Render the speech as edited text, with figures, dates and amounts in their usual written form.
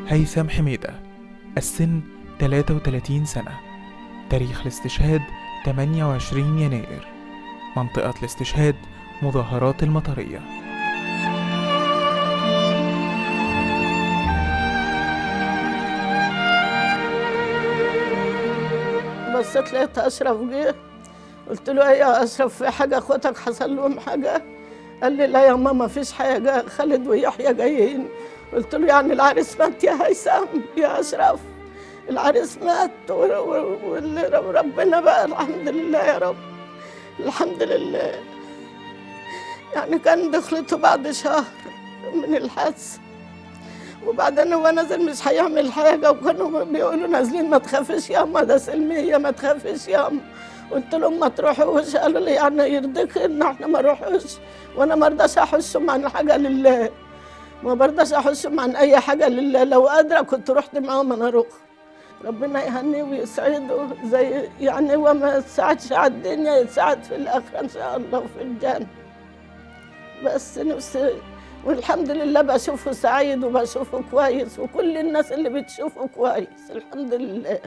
هيثم حميدة، السن 33 سنة، تاريخ الاستشهاد 28 يناير، منطقة الاستشهاد مظاهرات المطرية. بصيت لقيت أشرف جه، قلت له إيه يا أشرف، في حاجة؟ أخواتك حصل لهم حاجة؟ قال لي لا يا ماما فيش حاجة، خالد ويحيى جايين. قلت له يعني العريس مات يا هيثم يا أشرف؟ العريس مات وربنا بقى الحمد لله يا رب، الحمد لله. يعني كان دخلته بعد شهر من الحادثة، وبعدين هو نازل مش هيعمل حاجة، وكانوا بيقولوا نازلين ما تخافيش ياما ده سلمية، ما تخافيش ياما. قلت لهم ما تروحوش، قالوا لي يعني يرضيك ان احنا ما نروحوش؟ وانا ما ارضاش احسهم عن حاجة لله، ما برضاش احسهم عن اي حاجة لله، لو قادرة كنت رحت معاهم انا اروح. ربنا يهنيه ويسعده، زي يعني هو ما يتساعدش على الدنيا يتساعد في الاخرة ان شاء الله وفي الجنة. بس نفسي والحمد لله بشوفه سعيد وبشوفه كويس، وكل الناس اللي بتشوفه كويس الحمد لله.